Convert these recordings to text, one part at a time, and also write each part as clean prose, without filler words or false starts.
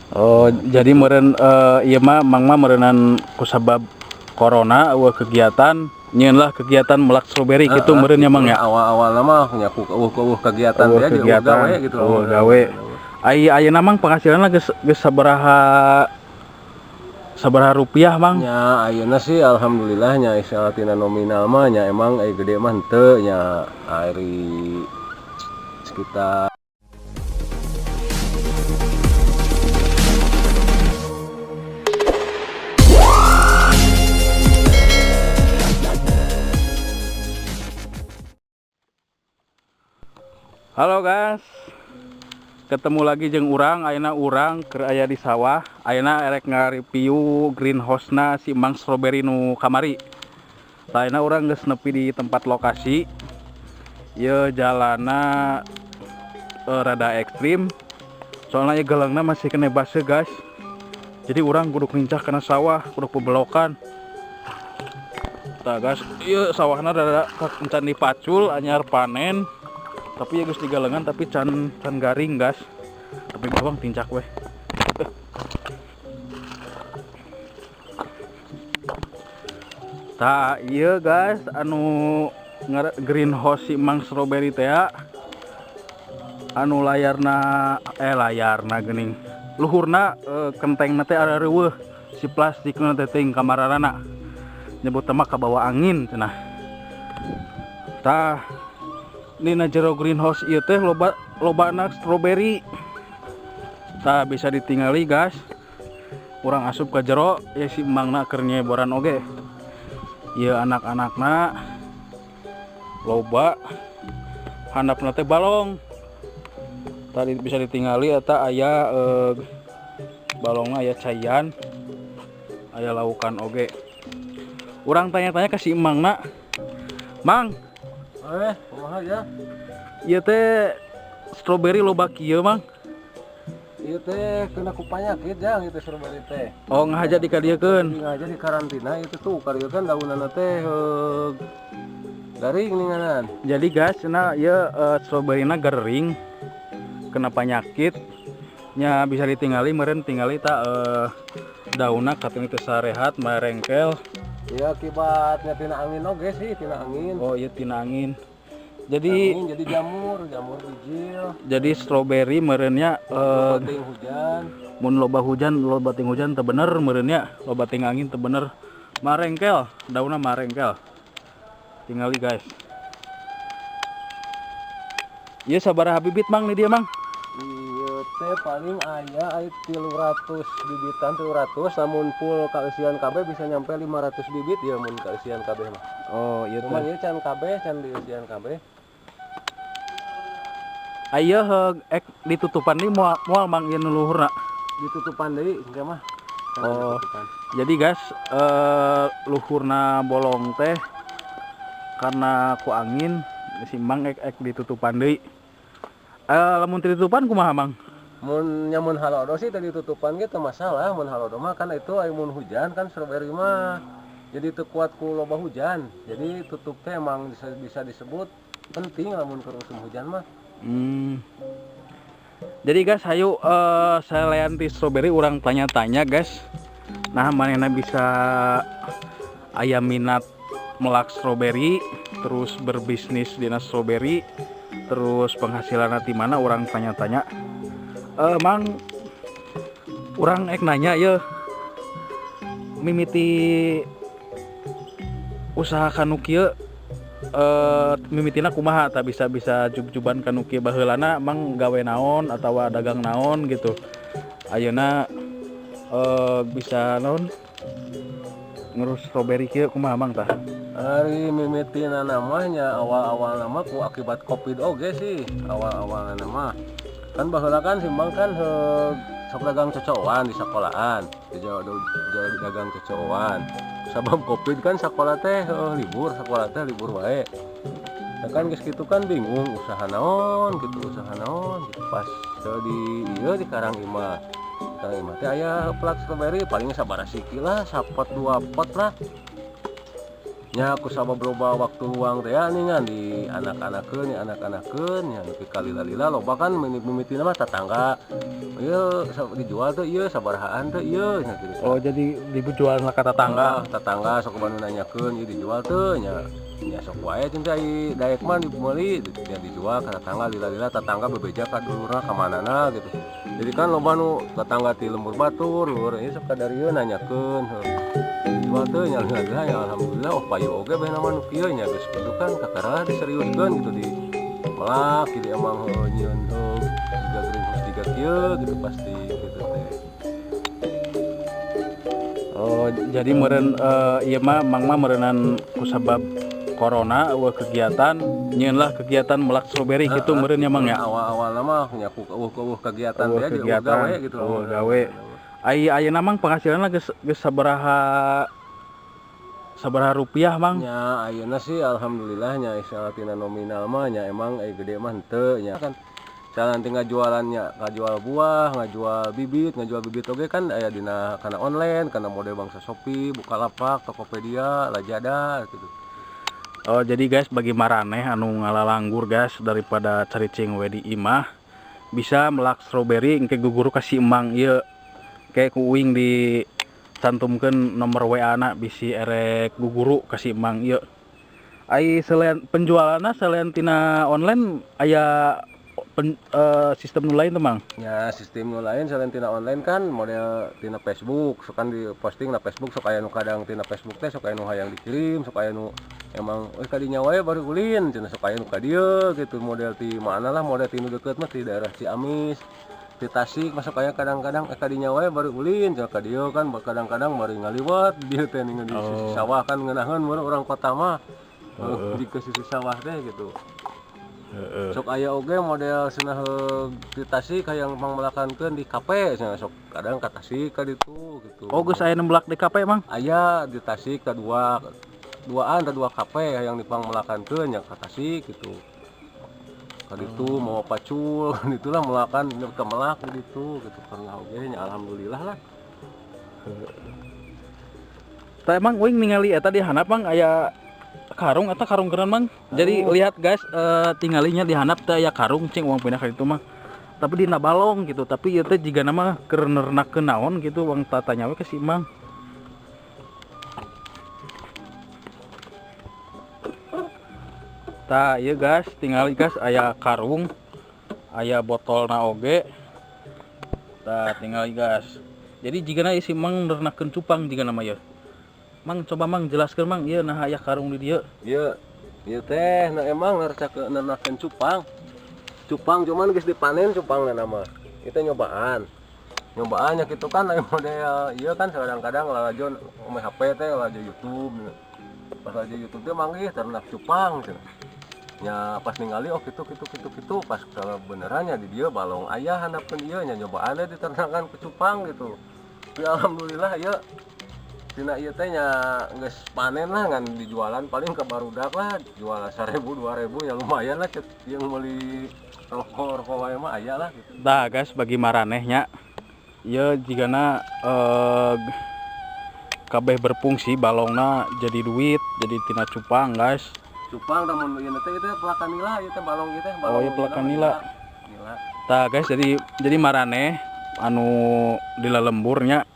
Oh, jadi meureun ieu mah Mang mah meureunan kusabab corona euweuh kegiatan, nyieun lah kegiatan melak stroberi gitu meureun nya, Mang, ya. Awal-awal mah nya ku euweuh kegiatan Euweuh teh di kegiatan, gawe gitu. Euweuh gawe. Ai ayeuna, Mang, penghasilanna geus geus sabaraha sabaraha rupiah, Mang? Nya ayeuna sih alhamdulillah nya, istilah tina nominal mah nya emang gede mah henteu nya, ari sekitar. Halo guys, ketemu lagi jeung urang. Ayeuna urang keur aya di sawah. Ayeuna erek ngareview greenhouse-na si Mang Strawberry nu kamari. Tah, ayeuna urang geus nepi di tempat lokasi. Ieu jalana rada ekstrim, soalnya ieu gelangna masih kena baseuh, guys. Jadi urang kudu lincah kana sawah, kudu bebelokan. Tah guys, ieu sawahna rada encan dipacul, anyar panen. Tapi ya geus digalengan, tapi can can garing, guys. Tapi bawang tincak weh. Tah iya guys, anu greenhouse si Mang Strawberry teh ya. Anu layarna, layarna geuning, luhurna kentengna teh ada reueuh si plastikna teh ting kamarana nyebut mah kabawa angin cenah. Tah, dina jero greenhouse ieu teh loba lobana strawberry. Tah, bisa ditingali, guys. Urang asup ke jero ya, si emangna keur nyeboran oge. Ieu anak-anakna loba, handapna teh balong. Tadi bisa ditingali eta aya balongna, aya caian, aya laukan oge. Urang tanya-tanya ke si emangna. Mang. Kumaha ya? Ieu teh strawberry loba kieu, Mang? Ieu teh kena ku panyakit, jang, ieu teh strawberry teh. Oh, ngahaja dikadiekeun. Ngahaja di karantina ieu teh tuh, karieu kan daunana teh garing ninganan. Jadi guys, cenah ieu strawberry-na gering kena penyakit. Nya bisa ditingali meureun, tingali ta daunna katanya teu sarehat, marengkel. Iya, akibatnya tina angin oge sih, tina angin. Oh iya, tina angin. Jadi angin jadi jamur, jamur bijil. Jadi strawberry meureunnya Loba teuing hujan. Mun loba hujan, loba ting hujan teu bener meureunnya, loba ting angin teu bener. Marengkel, daunna marengkel. Tingali, guys. Ieu sabaraha bibit, Mang, ni dia, Mang? Ieu teh paling aya aya 300 bibitan, 300, lamun full kaeusian kabeh bisa nyampe 500 bibit ya mun kaeusian kabeh mah. Oh, iya Cuman teh. Ieu can kabeh, can dieusian kabeh. Ayo ek ditutupan nih moal moal, Mang, ieu nu luhurna? Ditutupan deui engke mah. Kan Oh. ditutupan. Jadi guys, luhurna bolong teh karena ku angin, si Mang ek ek ditutupan deui. Lamun teu ditutupan kumaha, Mang? Mun nyamun halodo sih tadi ditutupan ge teu masalah, mun halodo mah kan itu aya mun hujan kan strawberry mah jadi teu kuat ku loba hujan. Jadi tutup teh emang bisa disebut penting lamun keur musim hujan mah. Jadi guys, hayu salian ti strawberry urang tanya-tanya, guys. Nah, manehna bisa aya minat melak strawberry, terus berbisnis dina strawberry, terus penghasilan di mana, urang tanya-tanya. Mang, urang ek nanya ya, mimiti usaha kanu kieu mimitina kumaha tak bisa bisa jub-juban kanu kieu? Baheulana Mang gawe naon atau dagang naon gitu, ayeuna bisa naon ngurus strawberry kieu, kumaha, Mang, tah? Ari mimitina namanya awal-awal nama ku akibat Covid oge sih awal-awal nama. Kan baheula kan si Mang kan sok dagang cocoan di sekolahan, di jawa jawa dagang cocoan. Sabab Covid kan sekolah teh libur, sekolah teh libur wae. Nah, kan geus kitu kan bingung usaha naon gitu, usaha naon gitu, pas di ieu di Karang Imah. Karang Imah teh aya pelak strawberry paling sabaraha siki lah, sapot dua pot lah. Nya ku sabab loba waktu luang teh ya nih di anak-anakeun, ya anak-anakeun nya nepi ka lila-lila loba kan mimitina mah tetangga. Ieu dijual teh ieu sabarahaan teh ieu nya kitu. Oh, jadi dijual ka tetangga. Ah, tetangga sok banu nanyakeun ieu dijual teu nya. Nya sok wae cenah ai daek mah dimeuli nya dijual ka tetangga, lila-lila tetangga bebeja ka dulurna ka manana gitu. Jadi kan loba nu tetangga ti lembur batur, lur ieu sok kadarieu nanyakeun heuh. Dijual teu nya lila-lila ya alhamdulillah, oh payu oge bae mah nu kieu nya geus kitu kan kakara diseriuskeun gitu di melak jadi emang heuh nyieun heuh jiga greenhouse jiga kieu gitu pasti gitu teh. Oh, jadi meureun ieu mah Mang mah meureunan kusabab corona euweuh kegiatan, nyieun lah kegiatan melak stroberi gitu meureun nya, Mang, ya. Awal-awalna mah nya ku euweuh kegiatan Euweuh teh di euweuh kegiatan, gawe gitu. Euweuh gawe. Ai ayeuna, Mang, penghasilanna geus sabaraha sabaraha rupiah, Mang? Nya ayeuna sih alhamdulillah nya istilah tina nominal mah nya emang gede mah henteu nya kan. Cara nanti ngajualannya, ngajual buah, ngajual bibit, ngajual bibit oge kan aya dina kana online, kana model bangsa Shopee, Bukalapak, Tokopedia, Lazada gitu. Oh, jadi guys, bagi maraneh anu ngalalanggur guys, daripada caricing we di imah bisa melak stroberi engke guguru ka si Emang ieu. Kayak ku uing dicantumkeun nomor WA na bisi erek guguru ka si Emang ieu. Ai selain penjualanna, selain tina online, aya sistem nu lain teh, Mang? Ya sistem nu lain selain tina online kan model tina Facebook, sok kan di posting na Facebook, sok aya nu kadang tina Facebook teh sok aya nu hayang dikirim, sok aya nu emang euy kadinya wae baru ulin cenah, sok aya nu ka dieu gitu, model ti mana lah, model ti nu deukeut mah ti daerah Ciamis, ti Tasik masuk aya kadang-kadang kadinya wae baru ulin cenah ka dieu kan, kadang-kadang bari ngaliwat di dieu teh ningali di sisi sawah kan ngeunaheun mun urang kota mah. Di ke sisi sawah teh gitu. Sok aya oge model cenah di Tasik hayang pangmelakankeun di kafe cenah, sok kadang ka Tasik ka ditu gitu. Oh, geus aya nu melak di kafe, Mang? Aya di Tasik ka dua duaan ka dua kafe hayang dipangmelakankeun nya ka Tasik gitu. Ka ditu mau pacul itulah melakan ke melak di ditu gitu pernah oge nya alhamdulillah lah. Tah, emang uing ningali eta di handap, Mang, aya karung eta karung keren, Mang. Jadi lihat guys, tinggalinya di handap teh aya karung cing uang pindah ka ditu mah. Tapi dina balong gitu, tapi ieu teh jigana mah keur nernakeun naon gitu, uang tatanya we ke si Mang. Tah ieu guys, tingali guys aya karung, aya botolna oge. Tah tingali guys. Jadi jigana si Mang nernakeun cupang jigana mah ieu. Mang, coba Mang jelaskeun, Mang, ieu nah aya karung di dieu. Ieu ieu teh nah emang nernakeun cupang. Cupang cuman geus dipanen cupangna mah. Itu nyobaan. Nyobaannya gitu kan aya model ieu kan kadang-kadang lalajo ome HP teh lalajo YouTube. Pas lalajo YouTube teh manggih ternak cupang cenah. Nya pas ningali oh kitu kitu kitu kitu, pas kalau benerannya di dieu balong aya handapeun ieu nya nyobaan we diternakan ku cupang gitu. Tapi alhamdulillah ieu tina ieu teh nya geus panen lah, ngan dijualan paling ke barudak lah, jual 1000 2000 ya lumayan lah cek yang meuli rokok rokok wae mah aya lah gitu. Tah guys, bagi maraneh nya ieu jigana kabeh berfungsi, balongna jadi duit, jadi tina cupang guys. Cupang lamun ieu teh ieu teh pelakan nila, ieu teh balong ieu teh balong. Oh, ieu pelakan nila. Nila. Tah guys, jadi maraneh anu di lemburnya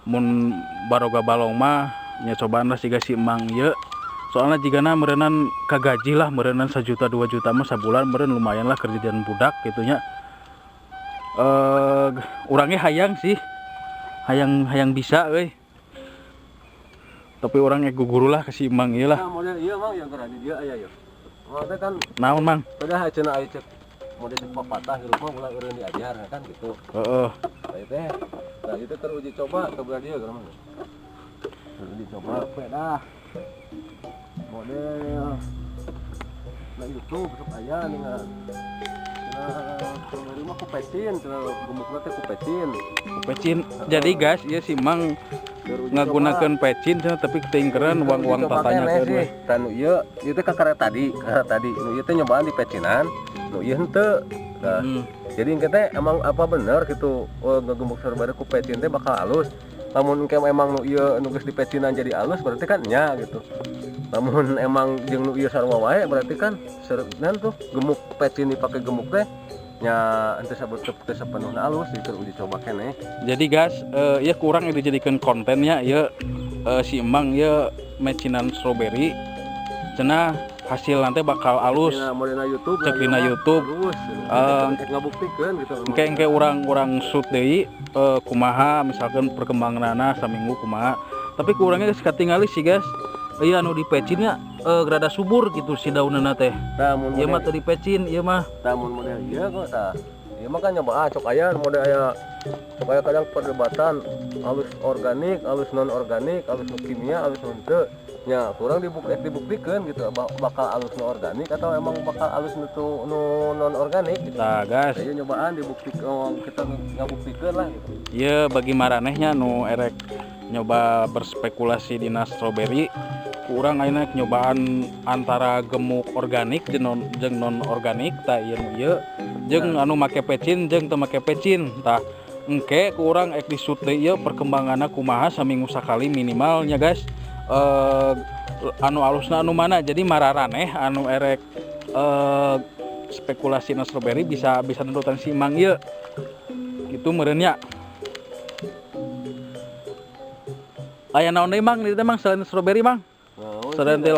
mun baroga balong mah nya cobaan lah siga si Emang ieu. Soalnya jigana meureunan kagaji lah, meureunan 1 juta 2 juta mah sabulan meureun lumayan lah kerjaan budak gitu nya. Urangnya hayang sih. Hayang hayang bisa euy. Tapi urangnya guguru lah ke si Emang ieu lah. Nah, model ieu Mang yang keur di dieu aya ieu. Mang teh kan Naon, Mang? Udah cenah aya cek model cek papatah hirup mah ulah eureun diajar kan gitu. Heeh. Nah, ieu teh. Nah, itu keur uji coba ke belah dieu keur mah. Keur uji coba dah. Model nah YouTube sok aya ningal. Cenah strawberry mah ku pecin, cenah gemukna teh ku pecin. Ku pecin. Jadi guys, ieu si Mang ngagunakeun pecin cenah tapi ketingkeran uang-uang tatanya sih. Tah nu ieu, ieu teh kakara tadi, kakara tadi. Nu ieu teh nyobaan di pecinan, nu ieu henteu. Nah, jadi engke teh emang apa bener gitu, oh, ngegembuk strawberry ku pecin teh bakal halus. Lamun engke emang nu ieu nu geus dipecinan jadi halus berarti kan nya gitu. Lamun emang jeung nu ieu sarua wae, berarti kan nan tuh gemuk pecin dipake gemuk teh nya henteu sabut teu sapenuhna alus itu uji coba keneh. Jadi guys, ya kurang dijadikan kontennya ya, si Emang ya mecinan strawberry cenah hasil nanti bakal alus. Dina modena YouTube. Cek dina YouTube. Terus ngabuktikeun gitu. Engke engke urang-urang shoot deui, kumaha misalkan perkembanganna saminggu kumaha. Tapi kurangnya geus katingali sih, guys, iya, anu dipecinnya rada subur gitu si daunna teh. Tah, mun Ieu mah teu dipecin ieu mah. Tah, mun model ieu kok, tah ieu mah kan nyoba, ah, cok aya model aya, cok aya kadang perdebatan alus organik, alus non organik, alus nu kimia, alus nu henteu nya. Kurang dibuktikeun gitu, bakal alus nu organik atau emang bakal alus nu nu non organik gitu. Tah, guys. Saya nyobaan dibuktikan, oh, kita ngabuktikeun lah gitu. Ieu bagi maranehnya nu erek nyoba berspekulasi dina strawberry, kurang ayeuna nyobaan antara gemuk organik jeung non organik. Tah, ieu nu ieu jeung anu make pecin jeung teu make pecin. Tah, engke kurang ek di shoot deui ieu perkembanganna kumaha saminggu sakali minimalnya, guys, anu alusna anu mana. Jadi mararaneh anu erek spekulasi na strawberry bisa bisa nurutan si Mang ieu gitu meureun nya. Aya naon deui, Mang, di dieu, Mang, selain strawberry, Mang? Nah, Selain ti.